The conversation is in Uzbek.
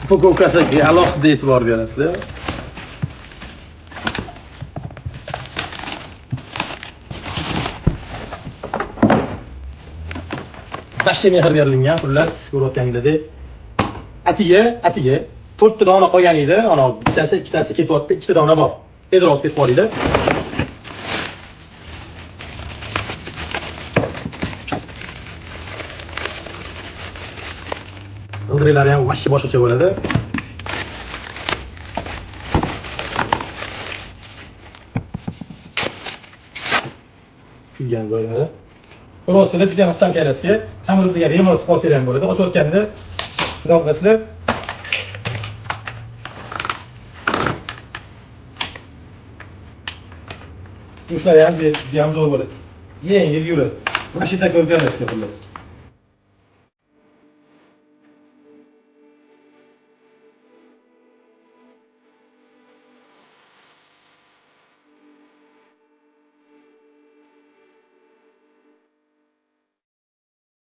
Упаковка siga alohida e'tibor berasizlar. Вообще mehr berilgan, xullas, ko'rayotganingizdek. Atiga 4 ta dona qolgan edi. Ana bittasi, ikkitasi ketyapti, ikkita dona bor. Tezroq ketib qolinglar. G'ildiraklar ham вообще boshqacha bo'ladi. Kuygan joylari. Ko'ryapsizlar, juda ham ixcham коляска. Samolyotga bemalol chiqib olsanglar ham bo'ladi. Ochayotganida bundoq qilasizlar. Yurishlar ham juda ham zo'r bo'ladi. Yengil yuradi. Mana shu такой коляска, xullas.